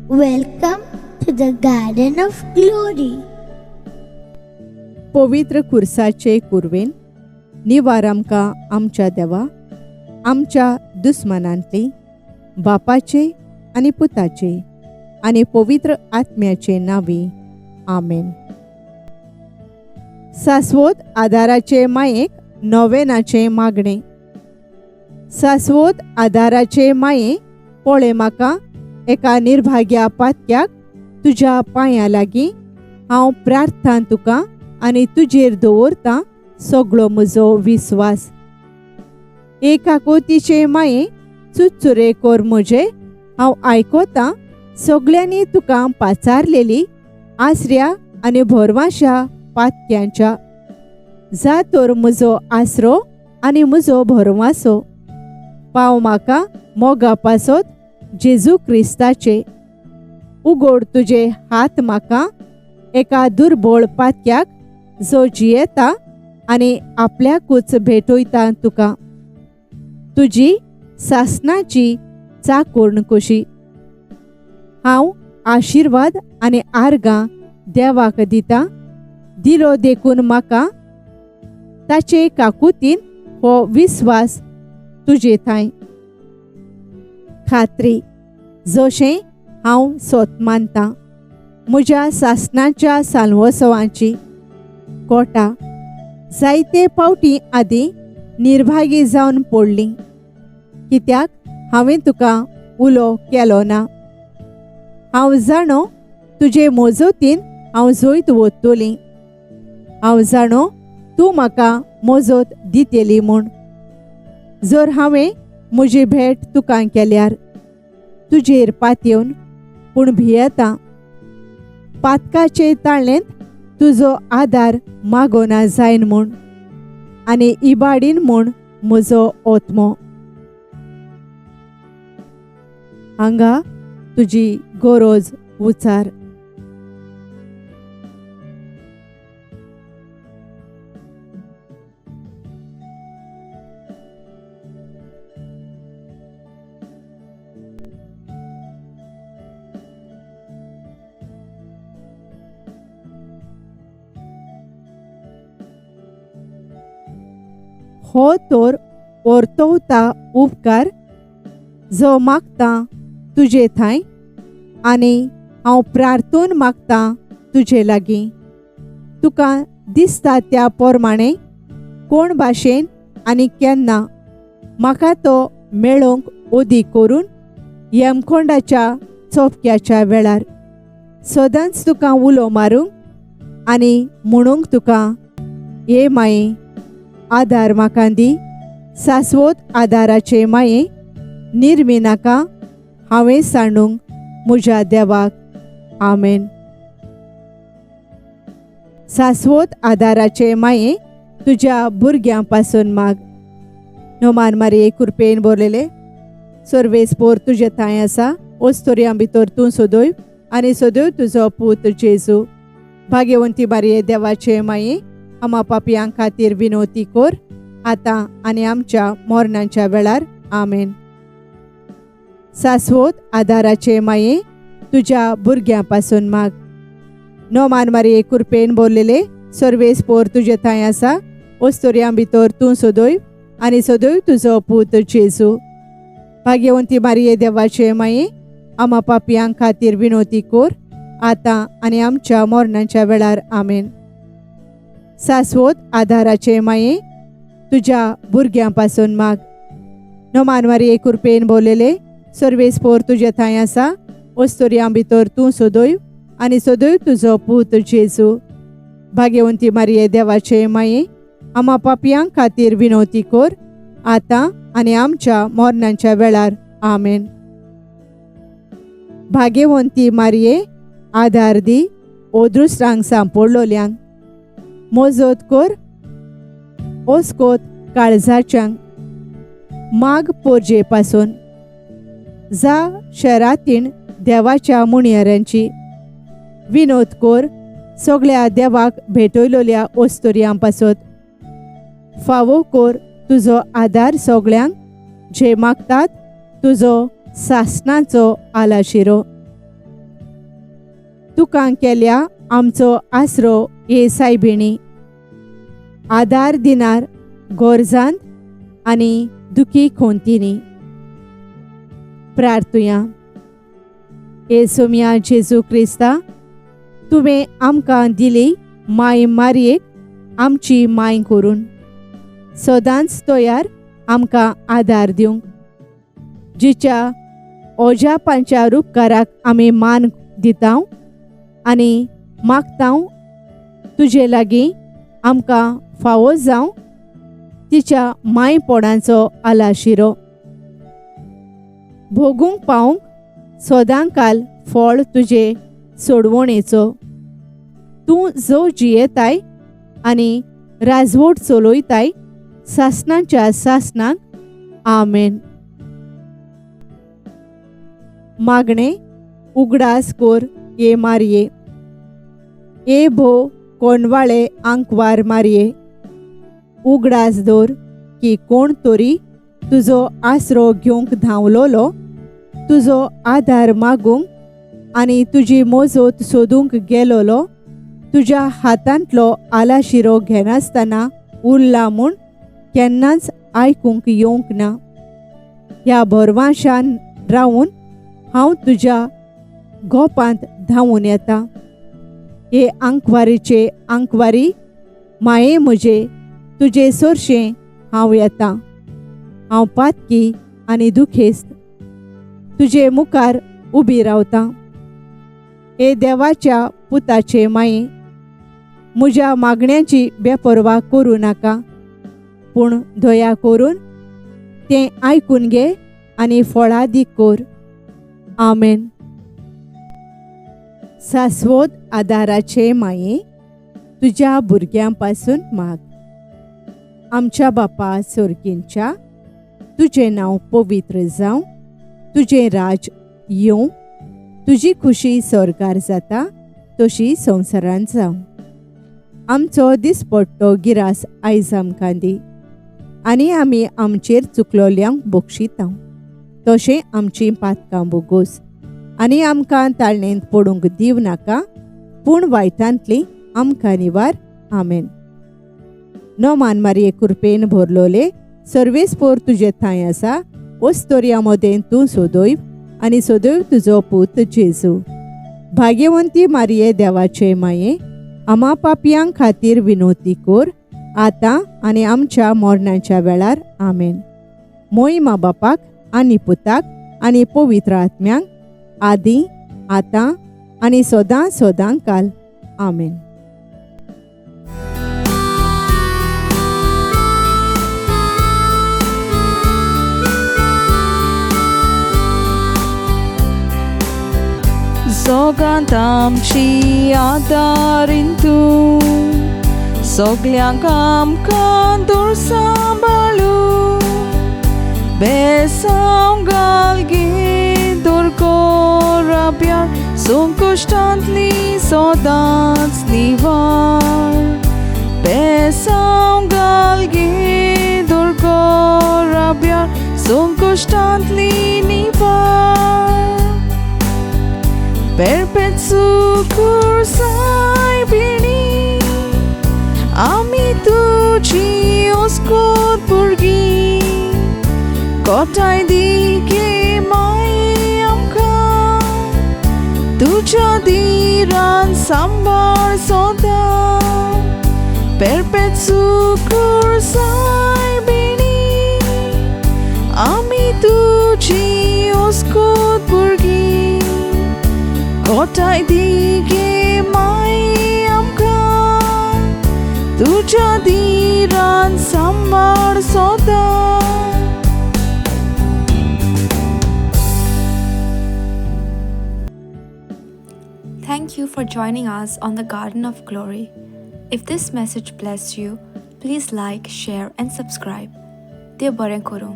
Welcome to the Garden of Glory. पवित्र खुर्साचे कुरवेन निवार आमकां आमच्या देवा आमच्या दुस्मानांतली बापाचे आनी पुताचे आनी पवित्र आत्म्याचे नांवी आमेन. सास्वत आदाराचे मायेक नोवेनाचें मागणें. सास्वत आदाराचे माये पळय म्हाका एका निर्भाग्या पातक्याक तुज्या पांयां लागीं हांव प्रार्थना तुका आनी तुजेर दवरतां सगळो म्हजो विस्वास. एक आकोतीचे माये चुचुरे कोर म्हजे हांव आयकतां सगळ्यांनी तुका पाचारलेली आसऱ्या आनी भरवांशा पातक्यांच्या. जा तर म्हजो आसरो आनी म्हजो भरवांसो पाव म्हाका मोगा पासत जेजू क्रिस्ताचे. उगोड तुजे हात म्हाका एका दुर्बळ पातक्याक जो जियेता आनी आपल्याकूच भेटयता तुका तुजी सासनाची चाकोर्ण कशी. हांव आशिर्वाद आनी आर्गां देवाक दिता दिलो देखून म्हाका ताचे काकुतीन हो विस्वास तुजे थांय खात्री जशें हांव सोत मानतां म्हज्या सासनाच्या साल्वोत्सवाची कोटा जायते पावटी आदीं निर्भागी जावन पडली कित्याक हांवें तुका उलो केलो ना. हांव जाणो तुजे मोजोतीन हांव जैत वतली. हांव जाणो तूं म्हाका मोजोत दितली म्हूण. जर हांवें म्हजी भेट तुका केल्यार तुजेर पातयेवन पूण भियेता पातकाचे ताळेंत तुजो आदार मागोना जायन म्हूण आनी इबाडीन म्हूण म्हजो ओत्मो. हांगा तुजी गरज उचार. हो तर ओर्तवता उपकार जो मागता तुजे थांय आनी हांव प्रार्थून मागता तुजे लागीं. तुका दिसता त्या प्रमाणे कोण भाशेन आनी केन्ना म्हाका तो मेळोवंक ओदी करून यमकोंडाच्या चोपक्याच्या वेळार सदांच तुका उलो मारूंक आनी म्हणूंक तुका हे माये आदार म्हाका दी. सास्वत आदाराचे माये निर्मी नाका हांवें सांडूंक म्हज्या देवाक. आमेन. सास्वत आदाराचे माये तुज्या भुरग्यां पासून माग. नोमान मारये कुरपेन बोरलेले सर्वेस पोर तुजे थांय आसा ओस्तोरयां भितर तूं सोदय आनी सोदय तुजो पूत जेजू. भाग्यवंती मारये देवाचे माये आमा पापयां खातीर विनोती कोर आतां आनी आमच्या मरणाच्या वेळार. आमेन. सास्वत आदाराचे माये तुज्या भुरग्यां पासून माग. नोमान मारये कुरपेन बोरलेले सर्वेस पोर तुजे थांय आसा ओस्तोरयां भितर तूं सोदय आनी सोदय तुजो पूत जेजू. भाग्यवंती मारये देवाचे माये आमा पापयां खातीर विनोती कोर आतां आनी आमच्या मरणाच्या वेळार. आमेन. सास्वत आदाराचे माये तुज्या भुरग्यां पासून माग. नोमान मारये कुरपेन बोरलेले सर्वेस पोर तुजे थांय आसा ओस्तोरयां भितर तूं सोदय आनी सोदय तुजो पूत जेजू. भाग्यवंती मारये देवाचे माये आमा पापयां खातीर विनोती कोर आतां आनी आमच्या मरणाच्या वेळार. आमेन. भाग्यवंती मारये आदार दी ओदृश्टांक सांपडलोल्यांक मोजोत कोर ओस्कोत काळजाच्यांक माग पोरजे पासून जा शरातीण देवाच्या मुणयाऱ्यांची विनोद कोर सगळ्या देवाक भेटयलोल्या ओस्तोरयां पासत. फावो कोर तुजो आदार सगळ्यांक जे मागतात तुजो सासणाचो आलाशिरो. तुका केल्या आमचो आसरो हे सायबिणी, आदार दिनार गोरजांत आनी दुखी खोंतींनी. प्रार्थुया. हे सोम्या जेजू क्रिस्ता, तुवें आमकां दिली माय मारयेक आमची माय करून सदांच तयार आमकां आदार दिवंक, जिच्या ओजापांच्या रुपकाराक आमी मान दिता आनी मागता तुजे लागीं आमकां फावो जावं तिच्या मायपोणाचो आलाशिरो भोगूंक पावंक सदांकाल फळ तुजे सोडवणेचो. तूं जो जियेताय आनी राजवट चलयताय सासणाच्या सासणाक. आमेन. मागणें उगडास कोर ये मारये, ये भो कोणवाळे आंकवार मारये, उगडास दवर की कोण तरी तुजो आसरो घेवंक धांवलोलो, तुजो आदार मागूंक आनी तुजी मोजोत सोदूंक गेलोलो, तुज्या हातांतलो आलाशिरो घेनासतना उरला म्हूण केन्नाच आयकूंक येवंक ना. ह्या भरवाशान रावून हांव तुज्या गोपांत धांवून येता. हे आंकवारीचे आंकवारी माये म्हजे, तुजे सोरशें हांव येता. हांव पातकी आनी दुखेस्त तुजे मुखार उबी रावता. हे देवाच्या पुताचे माये, म्हज्या मागण्याची बेपर्वा करूं नाका, पूण दया करून तें आयकून घे आनी फळादीक कर. आमेन. सास्वत आदाराचे माये, तुज्या भुरग्यां पासून माग. आमच्या बापा सोर्गींच्या, तुजें नांव पवित्र जावं, तुजें राज येवं, तुजी खुशी स्वर्गार जाता तशी संवसारांत जावं. आमचो दिसपट्टो गिरास आयज आमकां दी आनी आमी आमचेर चुकलोल्यांक बक्षिता तशें आमचीं पातकां बोगोस आनी आमकां ताळणेंत पडूंक दिव नाका, पूण वायटांतली आमकां निवार. आमेन. नोमान मारये कृपेन भरलोले सर्वेस्पोर तुजे थंय आसा, ओस्तोर्या मदें तूं सोदोय आनी सदैव तुजो पूत जेजू. भाग्यवंती मारये देवाचे माये, आमा पापयां खातीर विनोती कोर आतां आनी आमच्या मरणाच्या वेळार. आमेन. मोहिमा बापाक आनी पुताक आनी पवित्र आत्म्यांक, आदी आतां आनी सदां सदां काल. आमेन. सोगांत आमची आदारीन तूं, सगल्यांक आमकां दूर सांबाळू, बेसांव घालगी दूर कोराब्यार, संकश्टांतली सदांच निवार. बेसांव घालगी दूर कोराब्यार, संकश्टांतली निवार. Perpetu सायबिणी, आमी तुजी ओस्कोत भुरगीं, कोटाय दी गे माये आमकां, तुज्या दिरान सांबाळ सदां. Perpetu सायबिणी, आमी तुजी ओस्कोत भुरगीं, कोटाय दी गे माये आमकां, तुज्या दिरान सांबाळ सदां. Thank you for joining us on the Garden of Glory. If this message blessed you, please like, share and subscribe. Dev बरें करूं.